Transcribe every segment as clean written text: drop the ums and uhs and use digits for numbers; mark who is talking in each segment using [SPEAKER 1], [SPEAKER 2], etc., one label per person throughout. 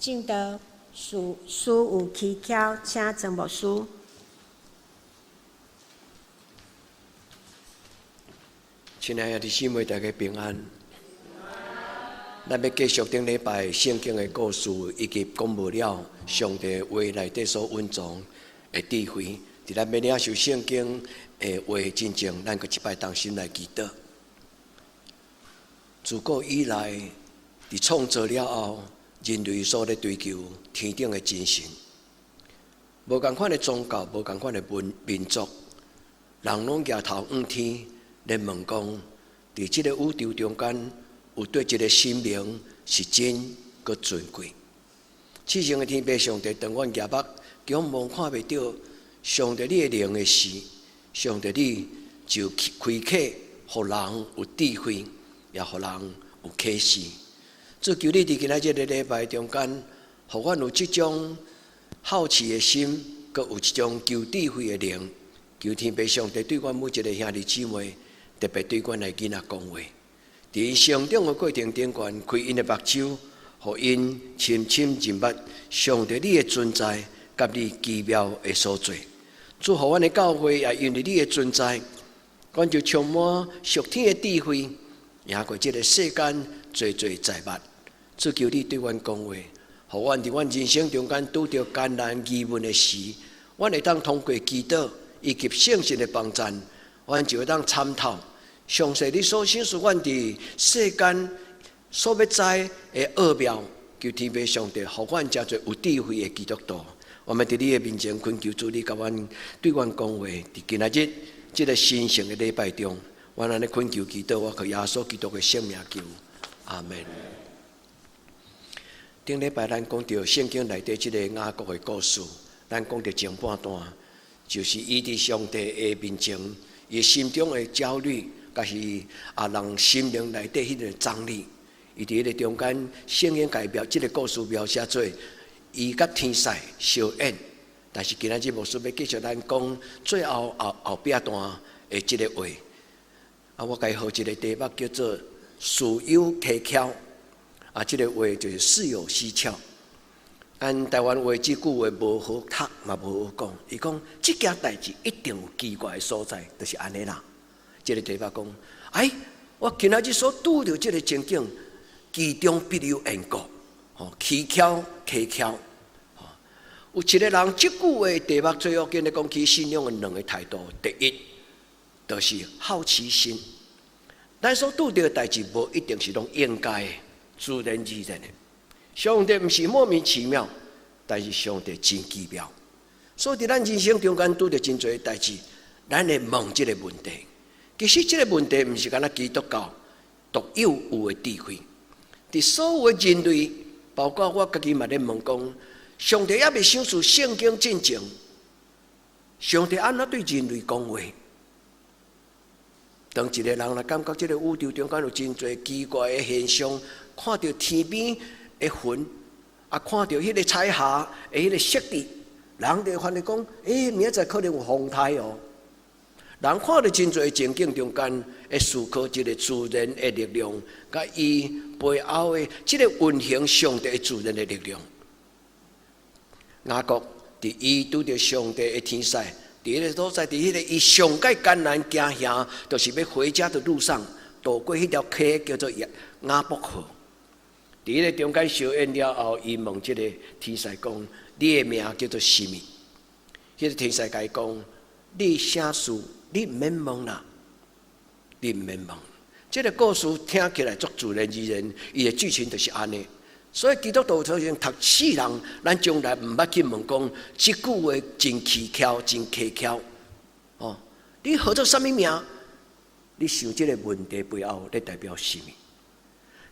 [SPEAKER 1] 證道事事有蹊蹺，請曾牧師。
[SPEAKER 2] 親愛的弟兄姊妹，大家平安。咱欲繼續頂禮拜聖經的故事，以及講無了上帝話內底所蘊藏的智慧。佇咱欲領受聖經的話進前，咱閣一擺同心來祈禱。自古以來，佇創造了後，人類所咧追求天頂的真神，無仝款的宗教，無仝款的民民族，人攏舉頭向天咧問講：佇這个宇宙中間，有佗一个神明是真閣尊貴？至聖的天父上帝，當阮舉目仰望看袂著上帝你的靈的時，上帝你就開啟，予人有智慧，也予人有啟示。主求你佇今仔這个禮拜中間，予阮有這種好奇的心，閣有這種求智慧的靈。求天父上帝對阮每一个兄弟姊妹，特別對阮的囡仔講話。佇𪜶成長的過程頂懸，開𪜶的目睭，予𪜶深深認捌上帝你的存在，佮你奇妙的所做。主予阮的教會也因為你的存在，阮就充滿屬天的智慧，贏過這个世間濟濟災物。主求你對阮講話，予阮佇阮人生中間拄著艱難疑問的時，阮會當通過祈禱以及聖神的幫贊，阮就會當參透上帝你所賞賜阮佇世間所欲知的奧妙。求天父上帝，予阮成做有智慧的基督徒。我們佇你的面前懇求主，你共阮對阮講話。佇今仔日這个神聖的禮拜中，阮按呢懇求祈禱，我靠耶穌基督的聖名求，阿們。頂禮拜咱講著聖經內底這个雅各的故事，咱講著前半段，就是伊佇上帝的面前，伊心中的焦慮，佮是啊人心靈內底彼个張力，伊佇彼个中間，聖經共伊描這个故事描寫做伊佮天使相演，但是今仔日牧師欲繼續咱講最後後後壁段的這个話，啊，我共伊號一个題目叫做事有蹊蹺，啊，這个話就是事有蹊蹺。按台灣話這句話無好讀嘛無好講，伊講這件代誌一定有奇怪的所在，就是按呢啦。這个題目講，哎，我今仔日所拄著這个情景，其中必有緣故，吼，蹊蹺蹊蹺，吼，有一个人這句話題目最要緊咧講起信仰的兩个態度，第一，就是好奇心。咱所拄著的代誌無一定是攏應該的、自然而然的。上帝毋是莫名其妙，但是上帝真奇妙。所以佇咱人生中間拄著真濟的代誌，咱會問這个問題。其實這个問題毋是干焦基督教獨有有的智慧，佇所有的人類，包括我家己嘛咧問講：上帝猶未賞賜聖經進前，上帝按怎對人類講話？當一個人若感覺這個宇宙中間有真濟奇怪的現象，看著天邊的雲，啊，看著彼个彩霞的彼个色澤，人就會發現講：欸，明仔載可能有風颱哦。人看著真濟情景中間，會思考這个自然的力量，佮伊背後的這個運行上帝的自然的力量。雅各佇伊拄著上帝的天使，佇彼个所在，佇彼个伊上蓋艱難行行，就是欲回家的路上，渡過彼條溪叫做雅博河。佇彼個中間相遇了後，伊問這個天使講：你的名叫做啥物？彼個天使共伊講：你啥事？你毋免問啦，你毋免問。這个故事聽起來足自然而然，伊的劇情就是按呢。所以基督徒首先讀世人，咱從來毋捌去問講這句話真蹊蹺，真蹊蹺。哦，你號做啥物名？你想這個問題背後咧代表啥物？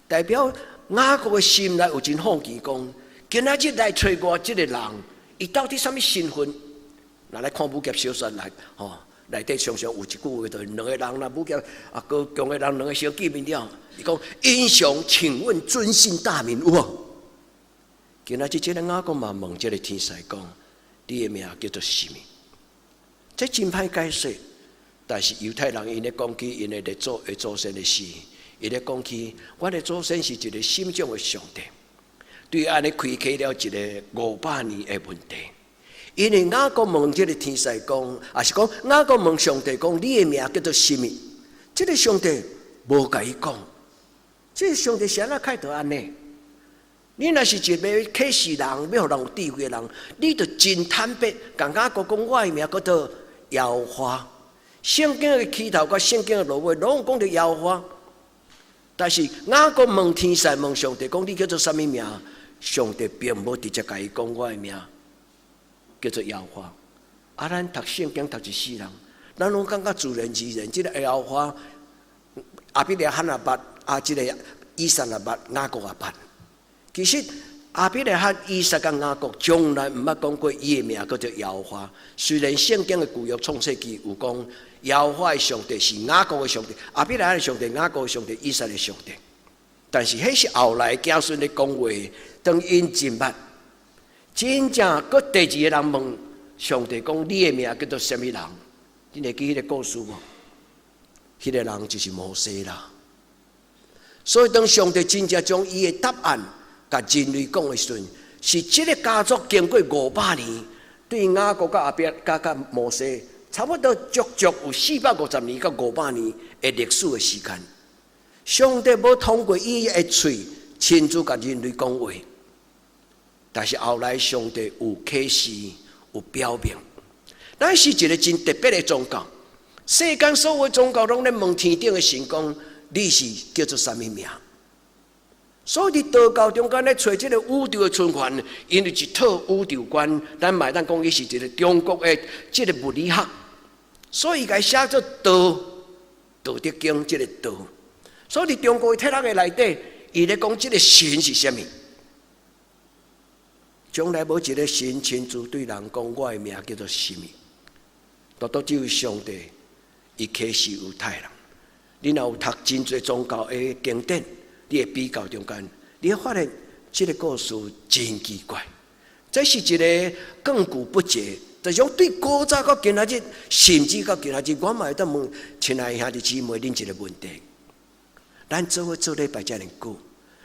[SPEAKER 2] 代表雅各的心內有真好奇，講今仔日來揣我這个人，伊到底啥物身份？若來看武俠小說來，吼，內底常常有一句話，就是兩个人若武俠啊高強的人兩个相見面了，伊講英雄，請問尊姓大名？有無？今仔日這个雅各嘛問這个天使講，你的名叫做啥物？這真歹解釋，但是猶太人𪜶咧講起𪜶的列祖的祖先的事，伊咧講起阮的祖先是一个什麼種的上帝。對按呢開啟了一个五百年的問題。因為雅各問這个天使講，抑是講雅各問上帝講，你的名叫做啥物？這个上帝無共伊講，這个上帝是按怎開導按呢？你若是一個啟示人，欲予人有智慧的人，你就真坦白，共雅各講，我的名叫做耶和華。聖經的起頭佮聖經的落尾，攏講著耶和華。但是雅各問天使問上帝講，你叫做啥物名？上帝並無直接共伊講，我的名叫做耶和華。啊，咱讀聖經讀一世人，咱攏感覺自然而然，這个耶和華亞伯拉罕也捌，啊，這个以撒也捌，雅各也捌。其實亞伯拉罕、以撒佮雅各從來毋捌講過伊的名叫做耶和華。雖然聖經的舊約創世記有講耶和華的上帝是雅各的上帝、亞伯拉罕的上帝、雅各的上帝、以撒的上帝，但是彼是後來子孫咧講話，當𪜶認捌，真正閣第二个人問上帝講：你的名叫做啥物人？恁會記彼个故事無？彼个人就是摩西啦。所以當上帝真正將伊的答案共人類講的時陣，是這个家族經過五百年，對雅各佮亞伯佮佮摩西，差不多足足有450年到五百年的歷史的時間。上帝無通過伊的喙親自共人類講話，但是後來上帝有啟示，有表明，咱是一个真特別的宗教。世間所有宗教攏咧問天頂的神講，你是叫做啥物名？所以佇道教中間咧揣這个宇宙的循環，𪜶有一套宇宙觀，咱嘛會當講伊是一个中國的這个物理學，所以伊共寫做道，道德經這个道。所以佇中國的哲學的內底，伊咧講這个神是啥物？從來無一个神親自對人講，我的名叫做啥物？獨獨只有上帝，伊啟示猶太人。你若有讀真濟宗教的經典，你會比較中間，你會發現這个故事真奇怪。這是一個亘古不解，就是講對古早到今仔日，甚至到今仔日，我嘛會當問親愛兄弟姊妹恁一个問題：咱做伙做禮拜遮爾久，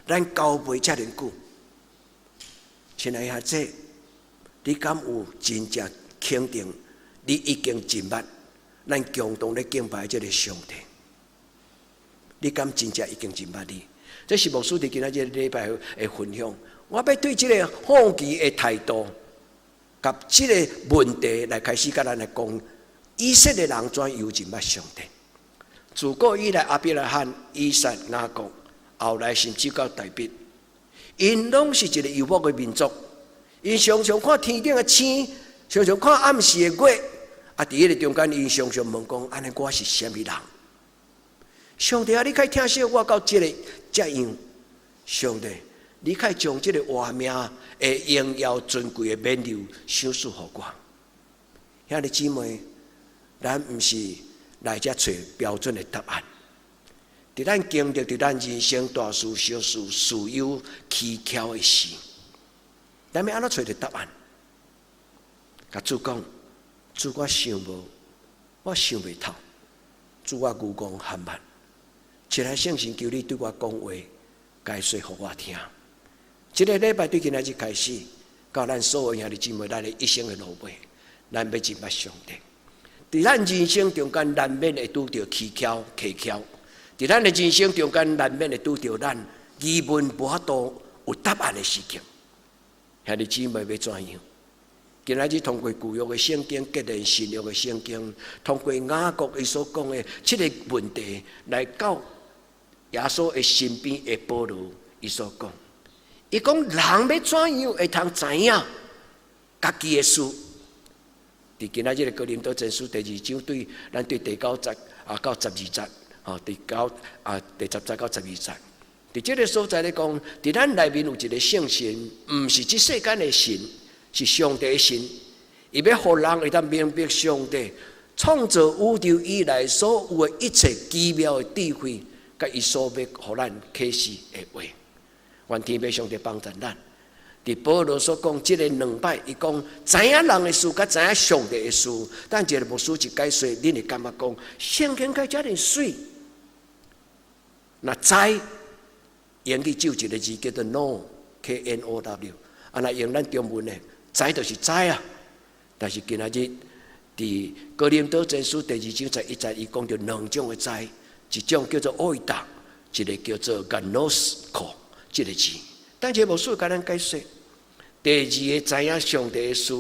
[SPEAKER 2] 咱交陪遮爾久，親愛兄弟，你敢有真正肯定你已經認捌咱共同咧敬拜這个上帝？你敢真正已經認捌你？這是牧師佇今仔日禮拜的分享。我欲對這个好奇的態度，佮這个問題來開始共咱來講，以色列人怎樣認捌上帝？自古以來，亞伯拉罕、以撒、雅各，後來甚至到大衛，𪜶攏是一个遊牧的民族。𪜶常常看天頂的星，常常看暗時的月，啊，佇彼个中間，𪜶常常問講：按呢我是啥物人？上帝啊，你較疼惜我到這个這樣？上帝，你較將這个活命的榮耀尊貴的冕旒賞賜予我。兄弟姊妹，咱毋是來遮揣標準的答案。佇咱經歷，佇咱人生大事小事、事有蹊蹺的事，咱欲按怎揣著答案？共主講，主我想無，我想袂透，主我愚戇含慢。親愛聖神，求你對我講話，解說予我聽。這个禮拜對今仔日開始，到咱所有兄弟姊妹，咱的一生的路尾，咱欲認捌上帝。佇咱人生中間，難免會拄著蹊蹺、蹊蹺。佇咱的人生中間，難免會拄著咱疑問無法度有答案的事情。兄弟姊妹欲怎樣？今仔日通過舊約的聖經、結連新約的聖經，通過雅各伊所講的這个問題，來到耶穌的身邊的保羅伊所講，伊講人欲怎樣會通知影家己的事？佇今仔日个哥林多前書第二章對咱對第九節啊到十二節，吼第九啊第十節到十二節，佇這个所在咧講，佇咱內面有一个聖神，毋是這世間的神，是上帝的神，伊欲予人會當明白上帝創造宇宙以來所有的一切奇妙的智慧，佮伊所欲予咱啟示的話。願天父上帝幫助咱。佇保羅所講，這个兩擺，伊講知影人的事，佮知影上帝的事。等一个牧師一解說，恁會感覺講聖經解遮爾媠。若知英語只有一个字叫做 know。K N O W，啊，若用咱中文的，知就是知啊。但是今仔日佇哥林多前書第二章十一節，伊講著兩種的知，一種叫做 oida，一個叫做 ginosko 這個字。但是牧師共咱解釋，第二個知影上帝的事，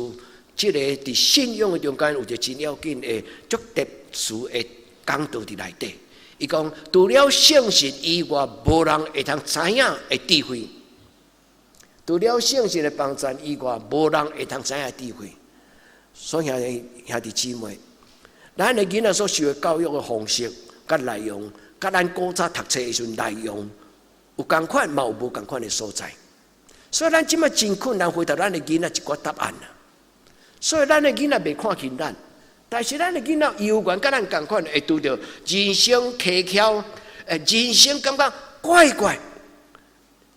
[SPEAKER 2] 這個佇信仰的中間有一個真要緊的足特殊的講道佇內底。伊講除了聖神以外，無人會通知影的智慧。除了聖神的幫助以外，無人會通知影智慧。所以兄弟兄弟姊妹，咱的囡仔所受的教育的方式、佮內容，佮咱古早讀冊的時陣內容有仝款，嘛有無仝款的所在。所以咱這擺真困難回答咱的囡仔一寡答案啊。所以咱的囡仔袂看輕咱，但是咱的囡仔猶原佮咱仝款，會拄著人生蹊蹺，人生感覺怪怪，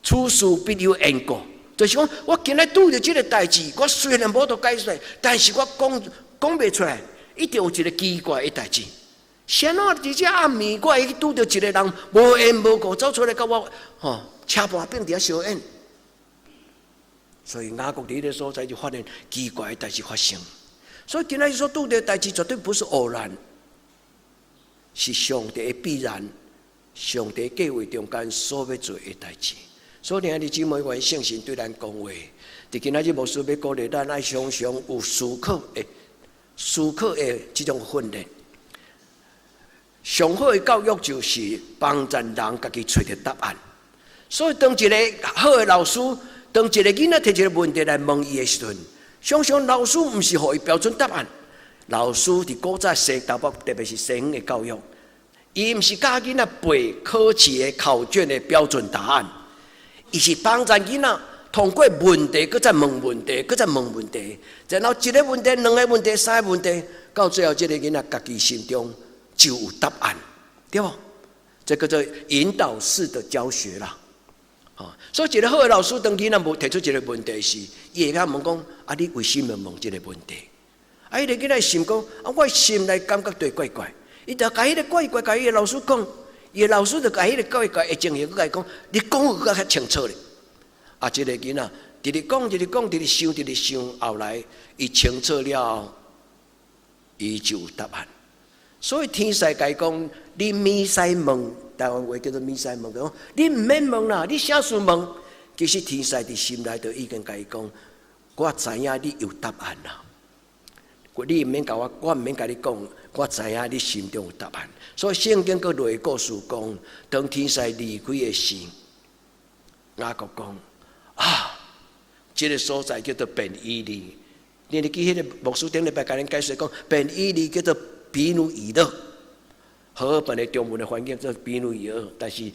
[SPEAKER 2] 此事必有緣故。就是講，我今日拄著這個代誌，我雖然無法度解釋，但是我講講袂出來，一定有一個奇怪的代誌。啥物佇這暗暝，我會去拄著一個人無緣無故走出來，佮我吼車盤餅佇遐相演。所以雅各佇彼個所在就發現奇怪的代誌發生。所以今仔日所拄著的代誌絕對不是偶然，是上帝的必然，上帝計劃中間所欲做的代誌。所以，兄弟姊妹，願聖神對咱講話。佇今仔日牧師欲鼓勵咱，愛常常有思考的、思考的這種訓練。上好的教育就是幫助人家己揣著答案。所以，當一個好的老師，當一個囡仔提一個問題來問伊的時陣，常常老師毋是予伊標準答案。老師佇古早西台北，特別是西方的教育，伊毋是教囡仔背考試的考卷的標準答案。伊是幫助囡仔通過問題，閣再問問題，閣再問問題，然後一個問題、兩個問題、三個問題，到最後這個囡仔家己心中就有答案，對無？這叫做引導式的教學啦。所以一個好的老師，當囡仔無提出一個問題時，伊會曉問講：啊，你為什麼問這個問題？啊，彼個囡仔想講：啊，我心內感覺對怪怪。伊就共彼個怪怪，共伊的老師講。伊的老師就共彼個怪怪的情形，閣共伊講，你講閣較清楚咧。啊，這個囡仔直直講，直直講，直直想，直直想，後來伊清楚了後，伊就有答案。所以天使共伊講，你免使問，台灣話叫做免使問，講你毋免問啦，你啥事問？其實天使佇心內就已經共伊講，我知影你有答案啦。你毋免共我，我毋免共你講，我知影你心中有答案。所以聖經閣落個故事講，當天使離開的時，雅各講啊，這個所在叫做便以利。你會記彼個牧師頂禮拜共恁解釋講，便以利叫做比努以勒，和合本的中文的翻譯叫做比努以勒，但是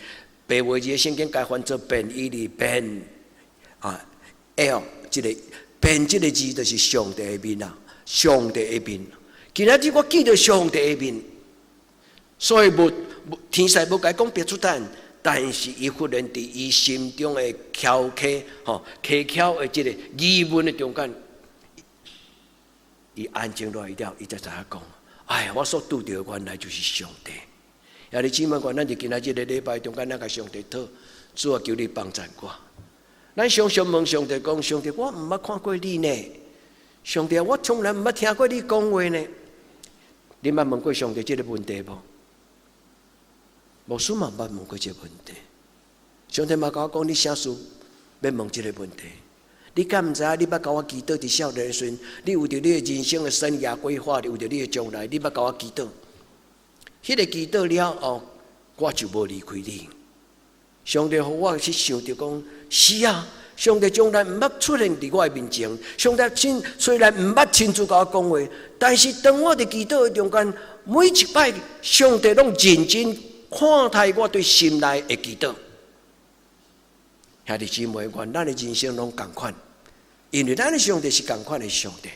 [SPEAKER 2] 白話字的聖經共翻做便以利便啊，El 這個便這個字就是上帝的面啊。上帝的面，今仔日我見著上帝的面，所以無天使無共伊講標準答案，但是伊忽然佇伊心中的蹺蹊吼蹊蹺的這個疑問的中間，伊安靜落來了，伊才知影講：哎，我所拄著原來就是上帝。兄弟姊妹，願咱佇今仔這個禮拜中間，咱共上帝討，主啊，求你幫助我。咱常常問上帝講：上帝，我毋捌看過你呢。上帝，我從來毋捌聽過你講話呢。你捌問過上帝這個問題無？牧師嘛捌問過這個問題。上帝嘛共我講，你啥事欲問這個問題？你敢毋知影？你捌共我祈禱佇少年時陣，你為著你的人生的生涯規劃，為著你的將來，你捌共我祈禱。彼個祈禱了後，我就無離開你。上帝予我去想著講，是啊。上帝從來毋捌出現佇我的面前，上帝親雖然毋捌親自共我講話，但是當我佇祈禱的中間，每一擺上帝攏認真看待我對心內的祈禱。兄弟姊妹，願咱的人生攏仝款，因為咱的上帝是仝款的上帝。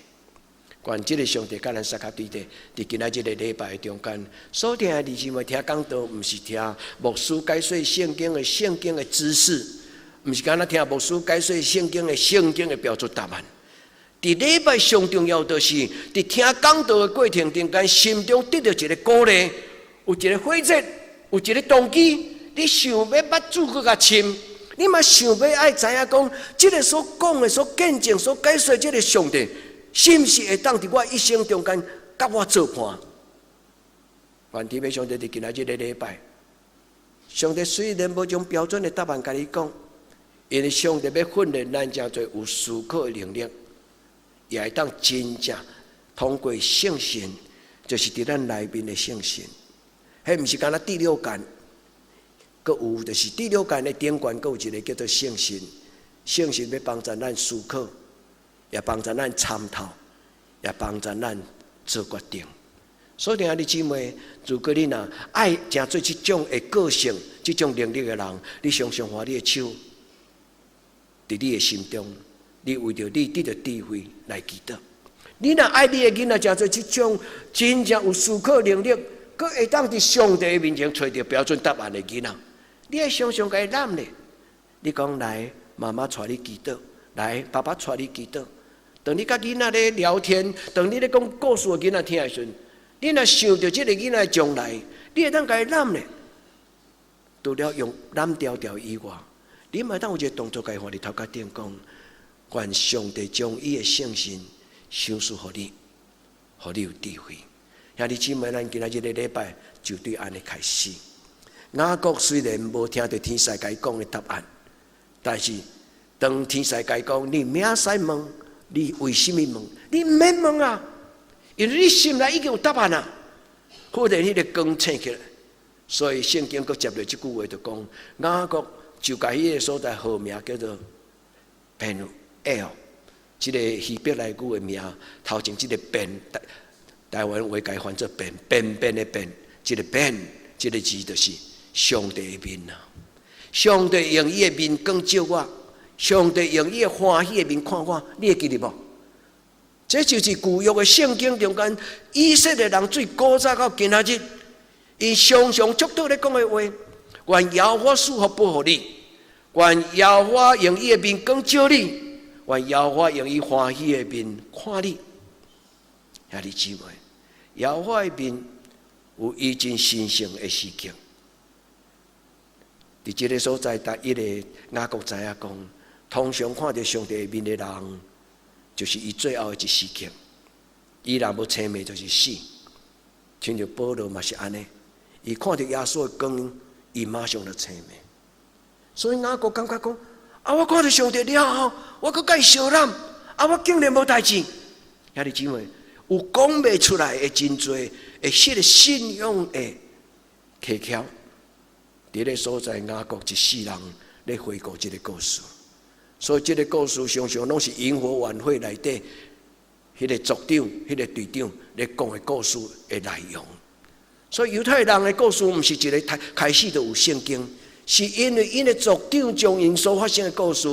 [SPEAKER 2] 願這個上帝佮咱相佮對佇，佇今仔這個禮拜中間，所聽的弟兄姊妹聽講道，毋是聽牧師解說聖經的聖經的知識。毋是干焦聽牧師解說聖經的聖經的標準答案。佇禮拜上重要就是佇聽講道的過程中間，心中得著一個鼓勵，有一個火熱，有一個動機，你想欲捌主閣較深，你嘛想欲愛知影講，這个所講的、所見證、所解說這个上帝，是毋是會當佇我一生中間佮我做伴？願天父上帝佇今仔日个禮拜，上帝雖然無將標準的答案共你講，因為上帝欲訓練咱誠濟有思考的能力，也會當真正通過聖神，就是佇咱內面的聖神，彼毋是干焦第六感，閣有就是第六感的頂懸，閣有一个叫做聖神，聖神欲幫助咱思考，也幫助咱參透，也幫助咱做決定。所以兄弟姊妹，如果你若愛成做這種的個性、這種能力的人，你常常把你的手佇你的心中，你為著你得著智慧來祈禱。你若愛你的囡仔成做這種真正有思考能力，閣會當佇上帝面前揣著標準答案的囡仔，你愛常常共伊攬咧。你講來，媽媽帶你祈禱，來，爸爸帶你祈禱。當你佮囡仔咧聊天，當你咧講故事予囡仔聽的時陣，你若想著這个囡仔的將來，你會當共伊攬咧。除了用攬牢牢以外，你嘛會當有一个動作，共伊放佇頭殼頂，講願上帝將伊的聖神賞賜予你，予你有智慧。兄弟姊妹，咱今仔日个禮拜就對按呢開始。雅各雖然無聽著天使共伊講的答案，但是當天使共伊講，你免使問，你為啥物問？你毋免問啊，因為你心內已經有答案啊。忽然彼个光醒起來，所以聖經閣接著這句話就講，雅各就共彼个所在號名叫做便埃爾，這个希伯來語的名，頭前這个便，台灣話共伊翻做便，便便的便，這个便，這个字就是上帝的面啊！上帝用伊的面光照我，上帝用伊的歡喜的面看我，你會記得無？這就是舊約的聖經中間，以色列人最古早到今仔日，𪜶常常祝禱咧講的話，願耶和華賜福保護你，願耶和華用伊的面光照你，願耶和華用伊歡喜的面看你。兄弟姊妹，耶和華的面有伊真神聖的時刻。佇這个所在，逐一个雅各知影講，通常看著上帝面的人，就是伊最後的一時刻。伊若無生命，就是死。親像保羅嘛是按呢，伊看著耶穌的光，伊馬上就生命。所以雅各感覺講：啊，我看著上帝了後，我閣共伊相攬，啊，我竟然無代誌。兄弟姊妹，有講袂出來的真濟的彼个信仰的技巧。佇咧所在，雅各一世人咧回顧這个故事，所以這个故事常常攏是營火晚會內底彼个組長、彼个隊長咧講的故事的內容。所以猶太人的故事毋是一个開開始就有聖經，是因為𪜶的族長將𪜶所發生的故事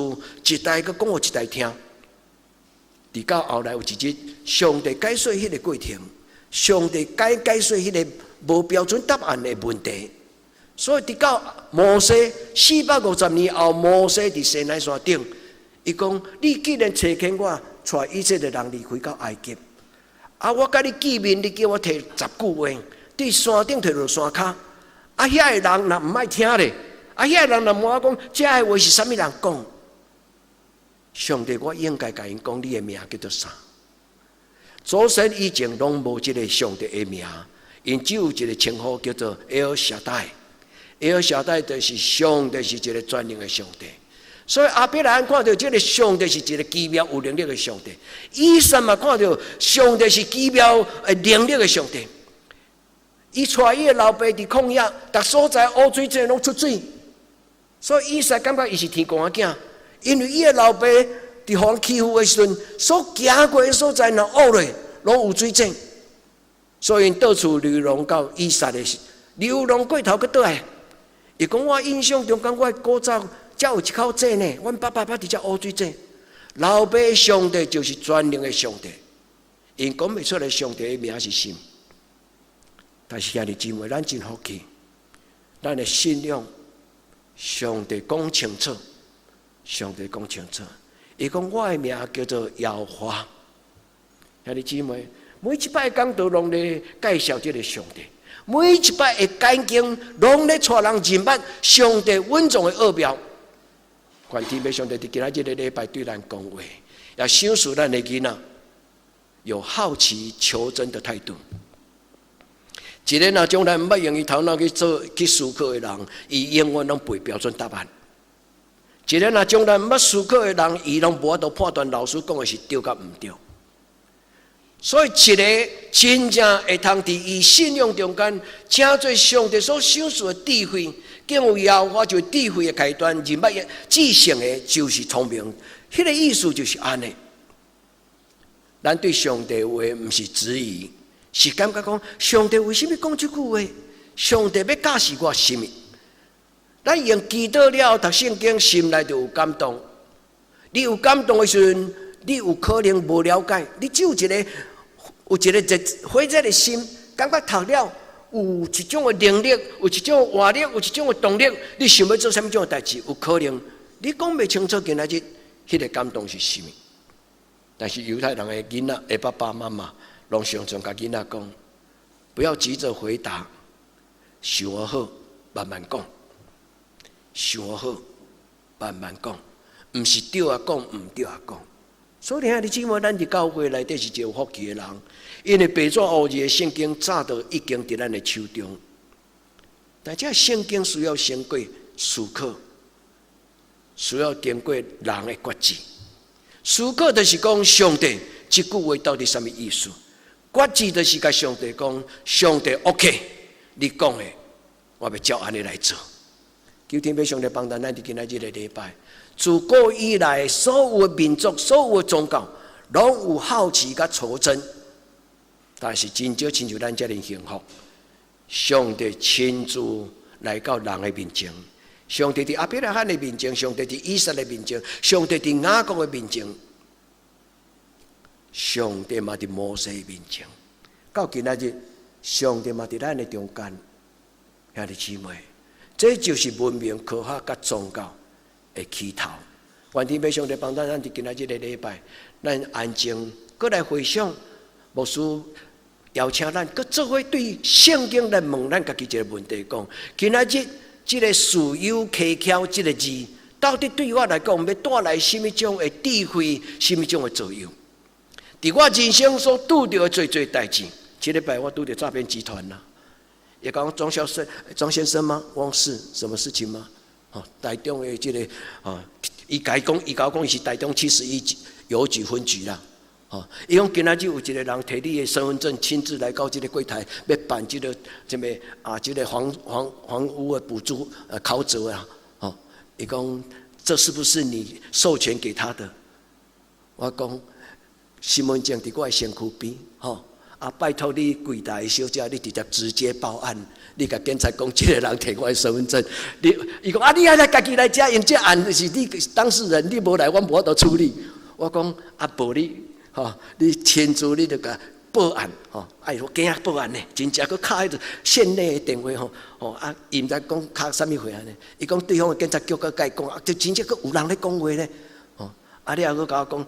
[SPEAKER 2] 一代閣講予一代聽。直到後來有一日，上帝解說彼个過程，上帝解解說彼個無標準答案的問題。所以，直到摩西450年後，摩西佇西奈山頂，伊講：你既然差遣我帶以色列人離開到埃及，啊，我共你見面，你叫我提十句話，佇山頂提落山跤，啊，遐个人若毋愛聽咧，啊，遐个人若問我講，這个話是啥物人講？上帝，我應該共𪜶講你的名叫做啥？祖先以前攏無這个上帝的名，𪜶只有一个稱呼叫做埃爾沙代。埃爾沙代就是上帝是一个全能的上帝，所以亞伯拉罕看著這个上帝是一个奇妙有能力的上帝，以撒嘛看著上帝是奇妙的能力的上帝。伊帶伊的老爸佇曠野，逐所在烏水井攏出水，所以以撒感覺伊是天公仔囝，因為伊的老爸佇予人欺負的時陣，所行過的所在若挖落，攏有水井，所以𪜶到處流浪到以撒的時，流浪過頭閣倒來。伊講我印象中，感覺古早遮有一口井呢，阮爸爸捌佇遮挖水井。老爸上帝就是全能的上帝，𪜶講袂出來上帝的名是啥。但是兄弟姊妹，咱真福氣，咱的信仰，上帝講清楚，上帝講清楚。伊講我的名叫做耶和華。兄弟姊妹，每一擺講道攏咧介紹這个上帝。每一擺的解經，攏咧帶人認捌上帝隱藏的奧妙。願天父上帝佇今仔日個禮拜對咱講話，也賞賜咱的囡仔有好奇求真的態度。一個若將來毋捌用伊頭腦去做去思考的人，伊永遠攏背標準答案。一個若將來毋捌思考的人，伊攏無法度判斷老師講的是對佮毋對。所以，一個真正會通佇伊信仰中間，成做上帝所賞賜的智慧，敬畏耶和華就是智慧的開端，認捌至聖的，就是聰明。彼個意思就是按呢。咱對上帝話毋是質疑，是感覺講上帝為啥物講這句話？上帝欲教示我啥物？咱用祈禱了後讀聖經，心內就有感動。你有感動的時陣，你有可能無了解，你只有一個有一個熱火熱的心，感覺讀了有一種的能力，有一種活力，有一種的動力，你想欲做啥物種的代誌，有可能你講袂清楚，今仔日彼個感動是啥物？但是猶太人的囡仔的爸爸媽媽，攏常常共囡仔講，不要急着回答，想好慢慢講，想好慢慢講，毋是對也講，毋對也講。所以兄弟姊妹，咱佇教會內底是一個有福氣的人，因為白紙烏字的聖經早就已經佇咱的手中。但這聖經需要經過思考，需要經過人的決志。思考就是講上帝這句話到底啥物意思？決志就是共上帝講，上帝 OK，你講的，我欲照按呢來做。求天父上帝幫助咱佇今仔日個禮拜，自古以來，所有的民族、所有的宗教，攏有好奇佮求真，但是真少親像咱遮爾幸福。上帝親自來到人的面前，上帝佇亞伯拉罕的面前，上帝佇以撒的面前，上帝佇雅各的面前，上帝嘛佇摩西面前。到今仔日，上帝嘛佇咱的中間，兄弟姊妹，這就是文明科學佮宗教的起頭。願天父上帝幫助咱佇今仔日個禮拜，咱安靜，閣來回想牧師邀請咱，閣做伙對聖經來問咱家己一個問題：講今仔日這個事有蹊蹺這個字，到底對我來講，欲帶來啥物種的智慧，啥物種的作用？佇我人生所拄著的濟濟代誌，這禮拜我拄著詐騙集團啦。伊講莊先生，莊先生嗎？我講是，什麼事情嗎？哦，台中的這個哦，伊共講，伊共我講伊是台中71郵局分局啦。哦，伊講今仔日有一個人提你的身份證，親自來到這個櫃台，欲辦這個這個啊，這個房屋的補助考折啊。哦，伊講這是不是你授權給他的？我講身份證佇我的身軀邊，吼。啊！拜託你櫃台小姐，你直接直接報案，你共警察講，這個人提我的身份證。你伊講啊，你愛來家己來遮，因這案是你當事人，你無來，阮無法度處理。我講啊，無你吼，你親自你就共報案吼。哎喲，驚報案呢，真正閣敲彼個線內的電話吼，吼啊，伊毋知講敲啥物貨按呢？伊講對方的警察局閣共伊講啊，這真正閣有人咧講話咧，吼啊，你猶閣共我講，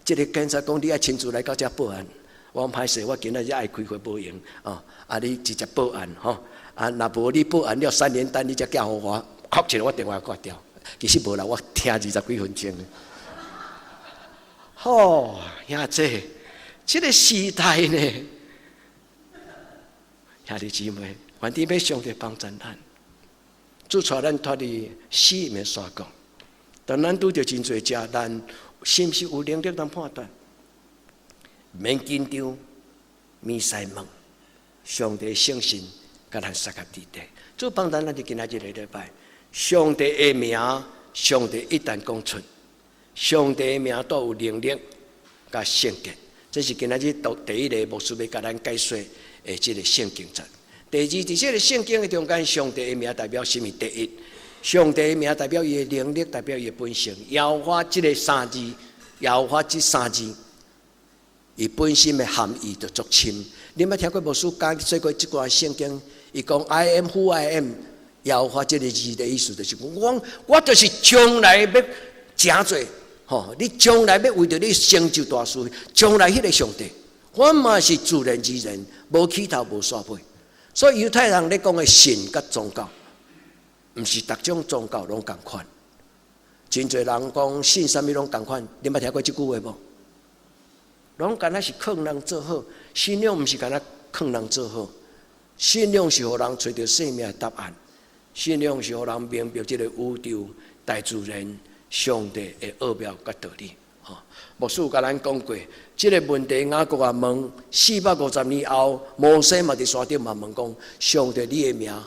[SPEAKER 2] 這個警察講你愛親自來到遮報案。我講歹勢，我今仔日愛開會無閒哦。啊，你直接報案吼。啊，若無你報案了三連單，你才寄予我。哭一下，我電話掛掉。其實無啦，我聽二十幾分鐘。吼，兄弟，這個時代呢，兄弟姊妹，願天父上帝幫助咱，主帶咱脫離死蔭的山谷。當咱拄著真濟遮難，是毋是有能力通判斷？免緊張，免使問，上帝聖神共咱相佮佇底。主幫助咱佇今仔日個禮拜，上帝的名，上帝一旦講出，上帝的名都有能力佮聖潔。這是今仔日讀第一個牧師欲共咱解說的這個聖經節。第二，佇這個聖經的中間，上帝的名代表啥物？第一，上帝的名代表伊的能力，代表伊的本性。耶和華這個三字，耶和華這三字，伊本身的含義就足深。你捌聽過牧師講說過這段聖經？伊講 I am who I am，耶和華這個字的意思就是講，我我就是將來欲成做，吼！你將來欲為著你成就大事，將來彼個上帝，我嘛是自然而然，無起頭無煞尾。所以猶太人咧講的神佮宗教，毋是逐種宗教攏仝款。真濟人講信啥物攏仝款，恁捌聽過這句話無？攏敢若是勸人做好，信仰毋是干焦勸人做好，信仰是予人揣著生命的答案，信仰是予人明白這个宇宙、大自然、上帝的奧妙佮道理。吼，牧師有共咱講過，這个問題雅各也問450年後，摩西嘛佇山頂嘛問講：上帝，你的名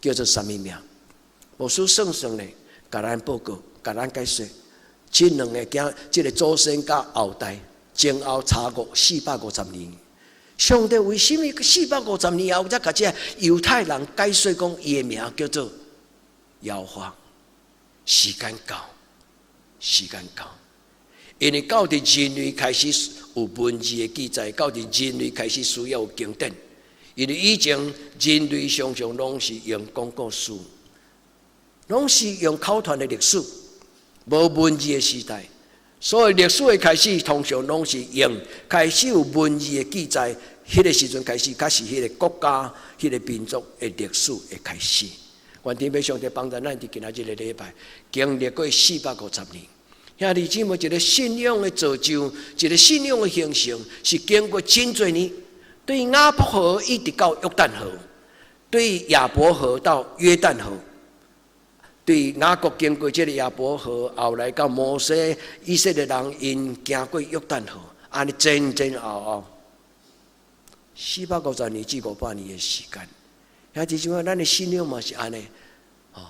[SPEAKER 2] 叫做啥物名？牧師算算咧，共咱報告，共咱解說，這兩个囝，這个祖先佮後代前後差過四百五十年。上帝為啥物四百五十年後才共這猶太人解說講伊的名叫做耶和華？時間到，時間到，因為到佇人類開始有文字的記載，到佇人類開始需要有經典，因為以前人類常常攏是用講故事，攏是用口傳的歷史，無文字的時代。所以歷史的開始，通常攏是用開始有文字的記載，彼个時陣開始，才是彼个國家、彼个民族的歷史的開始。願天父上帝幫助咱佇今仔這个禮拜，經歷過四百五十年，兄弟姊妹，一个信仰的造就，一个信仰的形成，是經過真濟年，對雅博河一直到約旦河，對雅博河到約旦河。對雅各經過這个雅博河，後來到摩西，以色列人𪜶行過約旦河，按呢前前後後450年至500年的時間。兄弟姊妹，咱的信仰嘛是按呢。哦，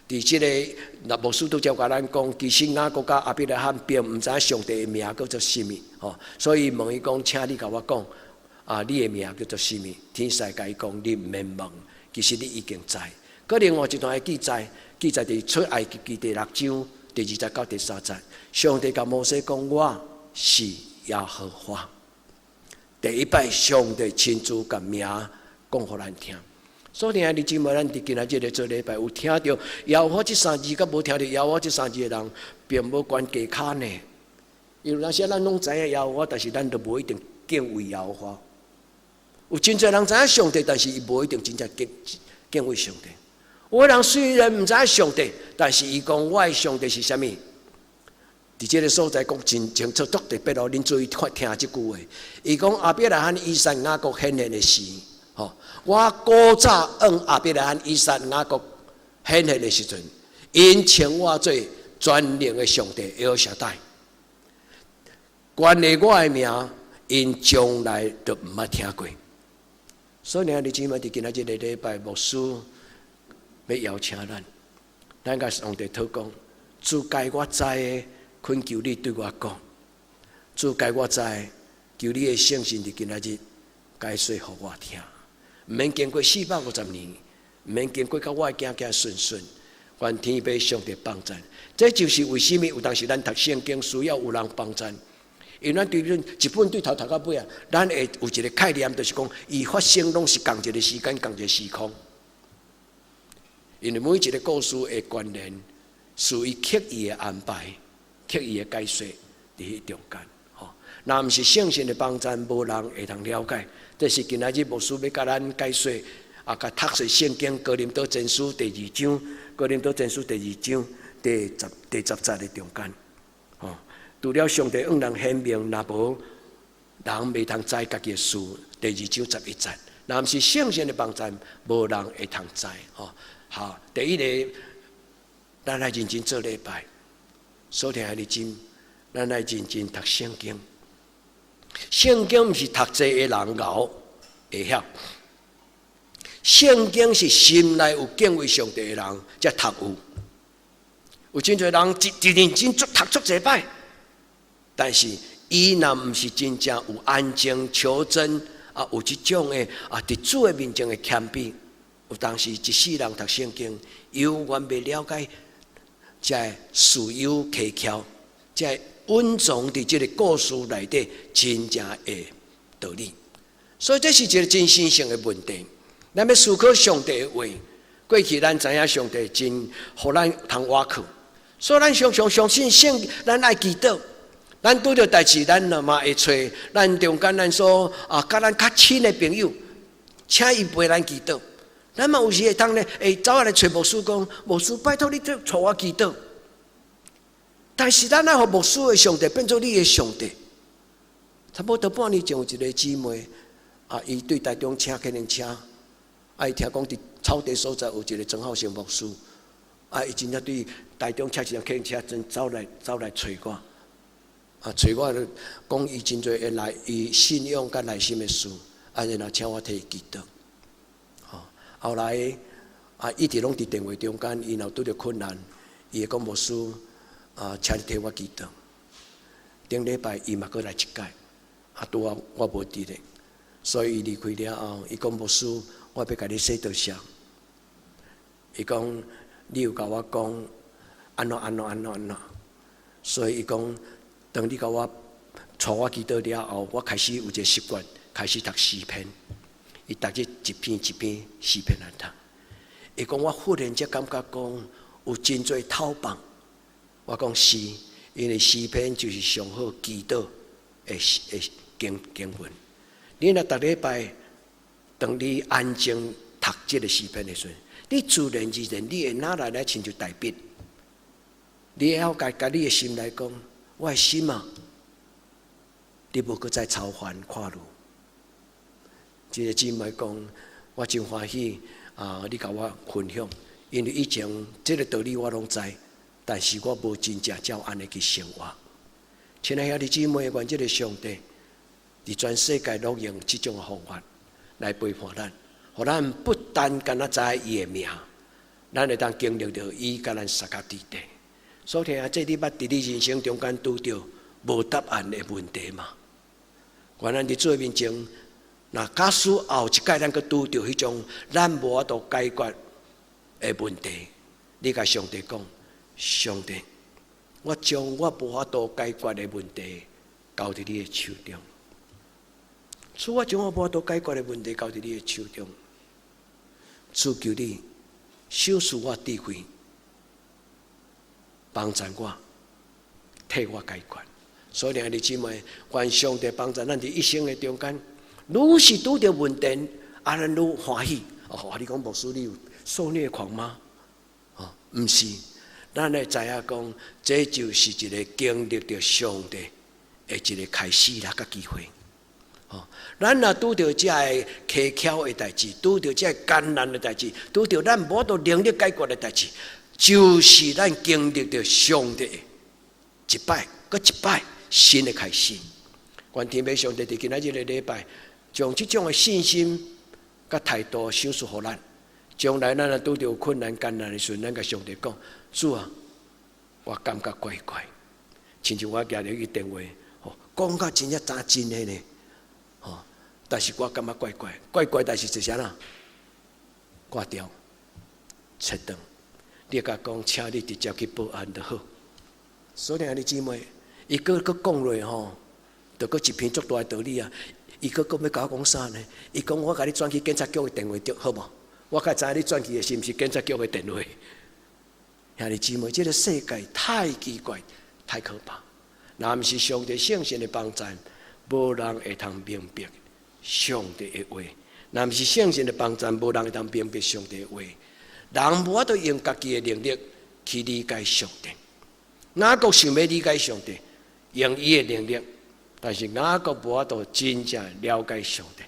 [SPEAKER 2] 佇這个那牧師拄才共咱講，其實雅各佮亞伯拉罕並毋知影上帝的名叫做啥物，吼，所以問伊講，請你共我講，啊，你的名叫做啥物？天使共伊講，你毋免問，其實你已經知。閣另外一段的記載，記載佇出埃及記第六章第二節到第三節，上帝共摩西講：我是耶和華。第一擺上帝親自共名講予咱聽。所以兄弟姊妹，咱佇今仔這个做禮拜有聽著耶和華這三字，佮無聽著耶和華這三字的人，並無懸低跤呢。因為有當時咱攏知影耶和華，但是咱都無一定敬畏耶和華。有真濟人知影上帝，但是伊無一定真正敬敬畏上帝。有的人雖然毋知影上帝，但是伊講我的上帝是啥物？佇這个所在講真清楚，足特別哦！恁注意看聽這句話。伊講亞伯拉罕、以撒、雅各顯現的時，吼，我古早向亞伯拉罕、以撒、雅各顯現的時陣，𪜶稱我做全能的上帝，エルシャダ。關於我的名，𪜶從來都毋捌聽過。所以兄弟姊妹，佇今仔這个禮拜，牧師欲邀請咱，咱共上帝禱告，主該我知的，懇求你對我講；主該我知的，求你的聖神佇今仔日解說予我聽。毋免經過四百五十年，毋免經過到我的行行順順，願天父上帝幫贊。這就是為啥物有當時咱讀聖經需要有人幫贊。因為咱對本一本對頭讀到尾啊，咱會有一个概念，就是講伊發生攏是仝一个時間、仝一个時空。因為每一个故事的關聯，是伊刻意的安排、刻意的解說佇彼中間。吼，若毋是聖神的幫贊，無人會通了解。這是今仔日牧師欲共咱解說，啊，共讀說聖經哥林多前書第二章，哥林多前書第二章第十節的中間。吼，除了上帝向人顯明，若無人袂通知家己的事。第二章11節，若毋是聖神的幫贊，無人會通知。吼，好，第一个，咱來認真做禮拜，所聽的真，咱來認真讀聖經。聖經毋是讀冊的人𠢕會曉，聖經是心內有敬畏上帝的人才讀有。有真濟人一一認真做讀足濟擺，但是伊若毋是真正有安靜求真啊，有這種的啊，佇主的面前的謙卑，有當時一世人讀聖經，猶原袂了解，這事有蹊蹺，這隱藏佇這个故事內底真正的道理。所以這是一个真神聖的問題。咱欲思考上帝的話，過去咱知影上帝真予咱通倚靠，所以咱常常相信聖，咱愛祈禱。咱拄著代誌，咱嘛會揣咱中間咱所啊，佮咱較親的朋友，請伊陪咱祈禱。咱嘛有時會當咧，會走來揣牧師講，牧師拜託你帶我祈禱。但是咱愛予牧師的上帝變做你的上帝。差不多半年前有一个姊妹，啊，伊對台中請客人車，啊，伊聽講佇草地所在有一個曾浩成牧師，啊，伊真正對台中請一輛客人車，真走來走來揣我，啊，揣我就講伊真濟會來，伊信仰佮內心的事，啊，然後請我替伊祈禱。吼，後來啊，一直攏佇電話中間，伊若拄著困難，伊會講牧師，啊，請你替我祈禱。頂禮拜伊嘛閣來一擺，啊，拄好我無佇咧，所以伊離開了後，伊講牧師，我欲共你說多謝。伊講你有共我講按怎按怎按怎按怎，所以伊講當你共我帶我祈禱了後，我開始有一個習慣，開始讀詩篇。伊逐日一篇一篇詩篇來讀。伊講我忽然才感覺講有真濟透放。我講是，因為詩篇就是上好祈禱的的經經文。你若逐禮拜，當你安靜讀這個詩篇的時陣，你自然而然，你會哪來來親像代筆。你會曉共共你的心來講，我的心啊，你無閣再操煩看慮。這個姊妹講，我真歡喜啊！你共我分享，因為以前這個道理我攏知，但是我無真正照按呢去生活。親愛兄弟姊妹，願這個上帝佇全世界攏用這種方法來陪伴咱，予咱不單干焦知伊的名，咱會當經歷著伊共咱相佮佇底。所以啊，這你捌佇你人生中間拄著無答案的問題嗎？願咱佇主的面前，若假使後一擺咱閣拄著彼種咱無法度解決的問題，你共上帝講：上帝，我將我無法度解決的問題交佇你的手中。主，我將我無法度解決的問題交佇你的手中。主求你賞賜我智慧，幫助我，替我解決。所以，兄弟姊妹，願上帝幫助咱佇一生的中間，愈是拄著問題，啊，咱愈歡喜。哦，你講牧師，你有受虐狂嗎？哦，毋是，咱會知影講，這就是一個經歷著上帝的一個開始啦，佮機會。哦，咱若拄著這個蹊蹺的代誌，拄著這個艱難的代誌，拄著咱無法度能力解決的代誌，就是咱經歷著上帝一擺閣一擺新的開始。願天父上帝佇今仔日的禮拜，將這種的信心佮態度賞賜予咱。將來咱若拄著困難艱難的時陣，咱共上帝講：主啊，我感覺怪怪，親像我舉著一個電話，吼，講甲真正真真的呢，吼，但是我感覺怪怪，怪怪，但是就是按怎？掛掉，切斷。你共講，請你直接去報案就好。所以兄弟姊妹，伊閣閣講落吼，就閣一篇足大的道理啊！伊閣閣欲共我講啥呢？伊講我共你轉去警察局的電話著好無？我較知影你轉去的是毋是警察局的電話？兄弟姊妹，這個世界太奇怪、太可怕。若毋是上帝聖神的幫助，無人會通明白上帝的話。若毋是聖神的幫助，無人會通明白上帝的話。人無法度用家己的能力去理解上帝。雅各想欲理解上帝，用伊的能力，但是雅各無法度真正了解上帝。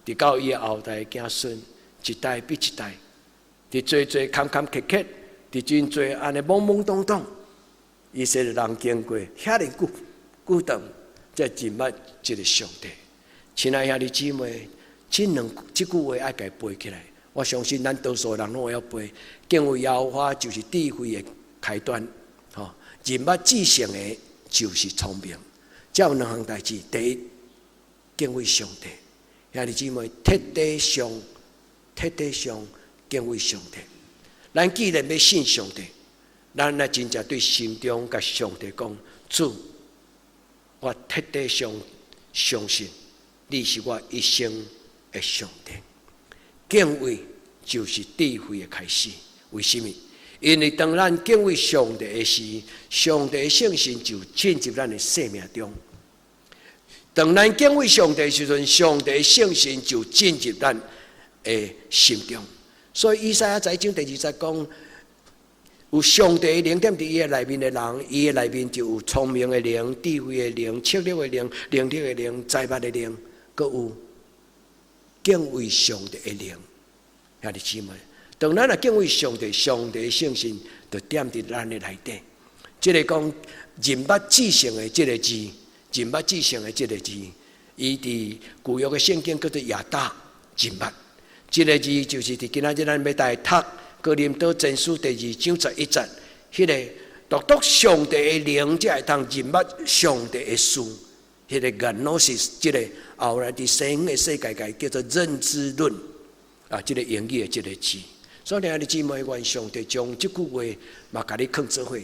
[SPEAKER 2] 直到伊的後代子孫一代比一代，佇濟濟坎坎坷坷，佇真濟按呢懵懵懂懂，以色列人經過遐爾久久長，才認捌這個上帝。親愛兄弟姊妹，這兩這句話愛共背起來。我相信咱多數人攏會曉背。敬畏耶和華就是智慧的開端，吼，認捌至聖的，就是聰明。這有兩項代誌：第一，敬畏上帝。兄弟姊妹，徹底上、徹底上敬畏上帝。咱既然欲信上帝，咱來真正對心中共上帝講：主，我徹底上相信你是我一生的上帝。敬畏就是智慧的開始。為什麼？因為當咱敬畏上帝的時，上帝的聖神就進入咱的生命中。當咱敬畏上帝的時陣，上帝的聖神就進入咱的心中。所以以賽亞十一章第二節講：有上帝靈踮佇伊的內面的人，伊的內面就有聰明的靈、智慧的靈、策略的靈、能力的靈、財物的靈，閣有敬畏上帝的靈。兄弟姊妹，當咱若敬畏上帝，上帝聖神就踮佇咱的內底。這个講認捌至聖的這个字，認捌至聖的這个字，伊佇舊約的聖經叫做亞達認捌。這个字就是佇今仔日咱欲來讀哥林多前書第二章十一節，彼个獨獨上帝的靈才會通認捌上帝的事，彼个 gnosis，這个後來佇西方的世界界叫做認知論啊，這个英語的這个字。所以兄弟姊妹，願上帝將這句話嘛共你囥做伙。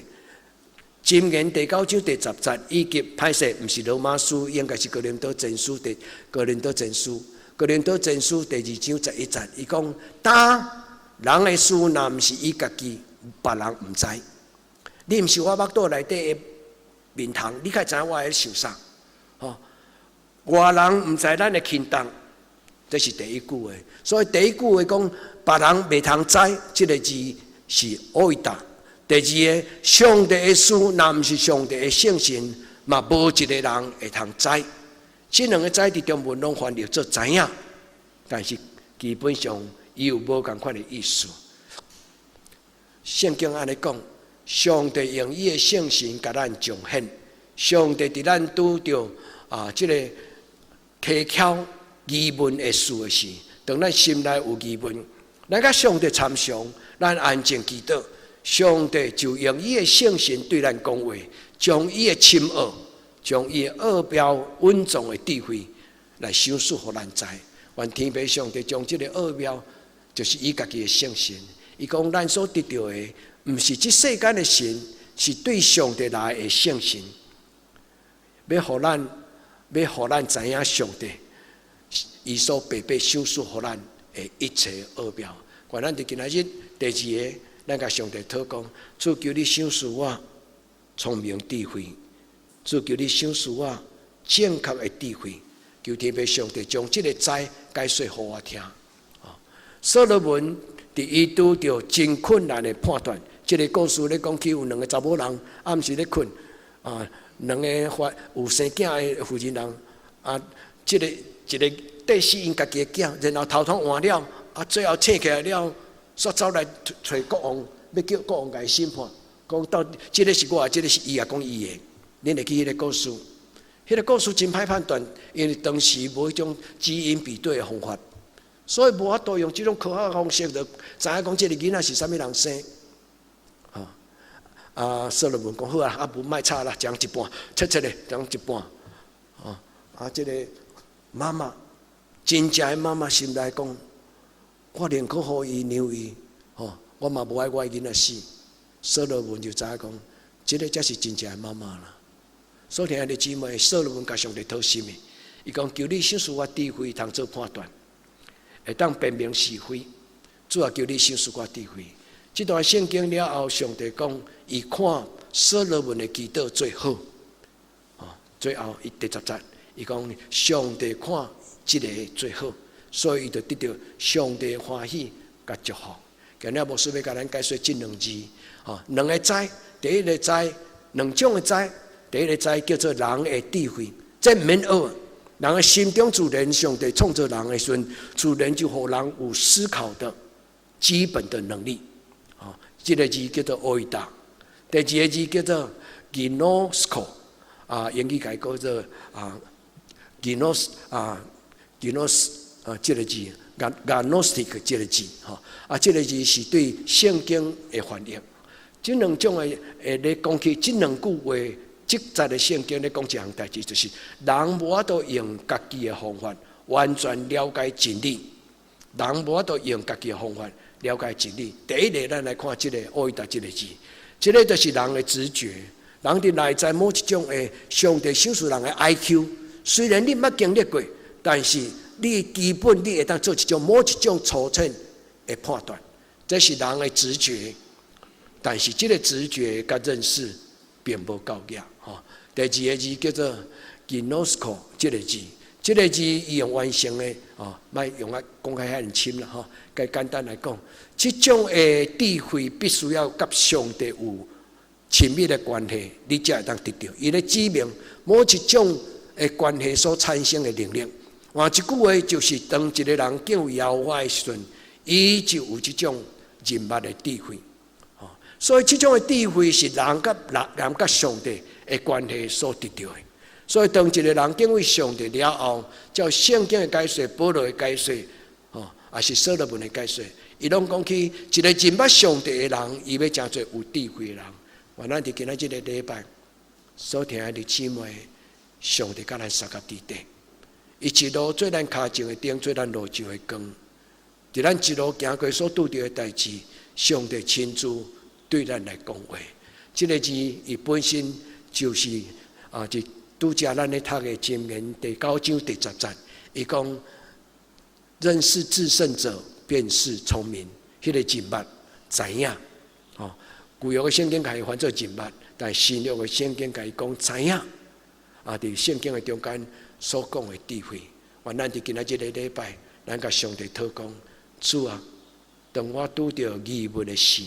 [SPEAKER 2] 箴言第九章第十節，以及歹勢，毋是羅馬書，應該是哥林多前書第哥林多前書，哥林多前書第二章十一節，伊講：當人的事，若毋是伊家己，別人毋知。你毋是我腹肚內底的面蟲，你會知影我咧想啥？吼，外人毋知咱的輕重，這是第一句話。所以第一句話講，別人袂通知，這个字是 oida。第二个，上帝的事，若毋是上帝的聖神，嘛無一个人會通知。這兩個知佇中文攏翻譯做知影，但是基本上伊有無仝款的意思。聖經按呢講，上帝用伊的聖神共咱彰顯，上帝佇咱拄著啊這个蹊蹺疑問的事的時，當咱心內有疑問，咱共上帝參詳，咱安靜祈禱。上帝就用伊的聖神對咱講話，將伊的深奧、將伊的奧妙隱藏的智慧來賞賜予咱知。願天父上帝將這个奧妙，就是伊家己的聖神。伊講咱所得著的，毋是這世間的神，是對上帝來的聖神，欲予咱知影上帝伊所白白賞賜予咱的一切奧妙。願咱佇今仔日第二個，咱共上帝禱告，主求你賞賜我聰明智慧，主求你賞賜我正確的智慧，求天父上帝將這个知解說予我聽。所羅門佇伊拄著真困難的判斷，這个故事咧講起有兩个查某人暗時咧睏，啊，兩个發有生囝的婦人人，啊，這个一个綴死𪜶家己的囝，然後頭頭換了，啊，最後醒起來了，煞走來揣國王，欲叫國王共伊審判，講到底這个是我的，這个是伊也講伊的。恁會記彼个故事？彼个故事真歹判斷，因為當時無彼種基因比對的方法，所以無法度用這種科學方式就知影講這个囡仔是啥物人生。啊，所羅門講好啊，啊無莫吵啦，一人一半，切切咧，一人一半。啊，這个媽媽，真正的媽媽心內講，我寧可予伊讓伊，吼，我嘛無愛我的囡仔死。所羅門就知影講，這个才是真正的媽媽啦。所以兄弟姊妹，所羅門共上帝討什麼？伊講求你賞賜我智慧，通做判斷，會當辨明是非。主啊，求你賞賜我智慧。這段聖經了後，上帝講，伊看所羅門的祈禱最好。最後伊第十節，伊講上帝看這个最好，所以伊就得著上帝歡喜佮祝福。今日牧師欲共咱解說這兩字，吼，兩个知，第一个知，兩種的知，第一个知叫做人的智慧，這毋免學。人的心中自然，上帝創造人的時陣，自然就予人有思考的基本的能力。吼，這个字叫做 oida，第二个字叫做 ginosko，啊，英語改叫做啊 ginos 啊 ginos 啊，這个字 gnostic 這个字，吼，啊，這个字是對聖經的翻譯。這兩種的會咧講起這兩句話，這節的聖經咧講一項代誌，就是人無法度用家己的方法完全了解真理。人無法度用家己的方法了解真理。第一个，咱來看這个 oida 這个字，這个就是人的直覺。人佇內在某一種的上帝賞賜人的 I Q，雖然你毋捌經歷過，但是你基本你會當做一種某一種粗淺的判斷，這是人的直覺。但是這个直覺佮認識並無夠額。吼，第二个字叫做 ginosko，這个字，這个字伊用完成的哦，莫用啊講較遐爾深啦吼。較簡單來講，這種的智慧必須要佮上帝有親密的關係，你才會當得著。伊咧指明某一種的關係所產生的能力。換一句話，就是當一個人敬畏耶和華的時陣，伊就有這種認捌的智慧。所以這種的智慧是人佮人、人佮上帝的關係所得著的。所以當一個人敬畏上帝了後，照聖經的解說、保羅的解說，吼，抑是所羅門的解說，伊攏講起一個認捌上帝的人，伊欲成做有智慧的人。願咱佇今仔這个禮拜所聽的姊妹，上帝佮咱相佮佇底，伊一路做咱跤前的燈，做咱路上的光。佇咱一路行過所拄著的代誌，上帝親自對咱來講話。這个字伊本身就是啊，就拄才咱咧讀的箴言第九章第十節，伊講認識至聖者便是聰明，彼個認捌知影，吼，舊約的聖經共伊翻做認捌，但新約的聖經共伊講知影，啊，佇聖經的中間所講的智慧，願咱佇今仔這个禮拜，咱共上帝禱告，主啊，當我拄著疑問的時，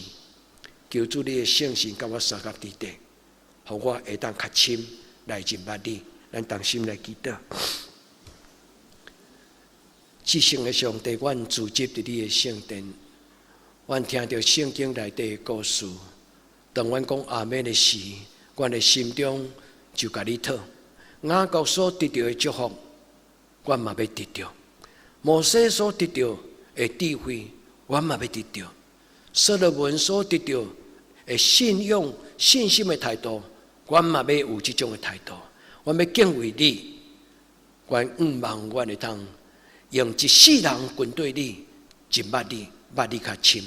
[SPEAKER 2] 求主你的聖神佮我相佮佇底，予我會當較深來認捌你，咱同心來祈禱。至聖的上帝，阮聚集佇你的聖殿，阮聽著聖經內底的故事。當阮講阿們的時，阮的心中就共你討。雅各所得著的祝福，阮嘛欲得著；摩西所得著的智慧，阮嘛欲得著；所羅門所得著的信仰、信心的態度，阮嘛欲有這種的態度。阮欲敬畏你，阮向望阮會當用一世人跟綴你，認捌你，捌你較深。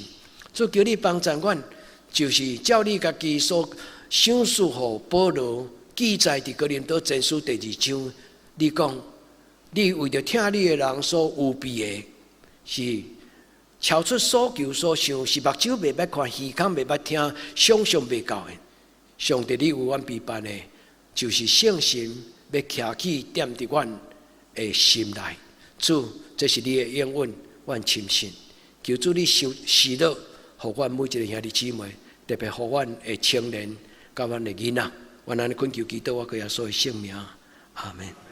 [SPEAKER 2] 主求你幫助阮，就是照你家己所賞賜予保羅記載佇哥林多前書第二章，你講你為著疼你的人所預備的，是超出所求所想，是目睭袂捌看，耳孔袂捌聽，想象袂到的。上帝，你為阮備辦的，就是聖神欲徛起踮佇阮的心內。主，這是你的應允，阮深信。求主你受喜樂，予阮每一个兄弟姊妹，特別予阮的青年，佮阮的囡仔，阮按呢懇求祈禱，我閣耶穌的聖名，阿門。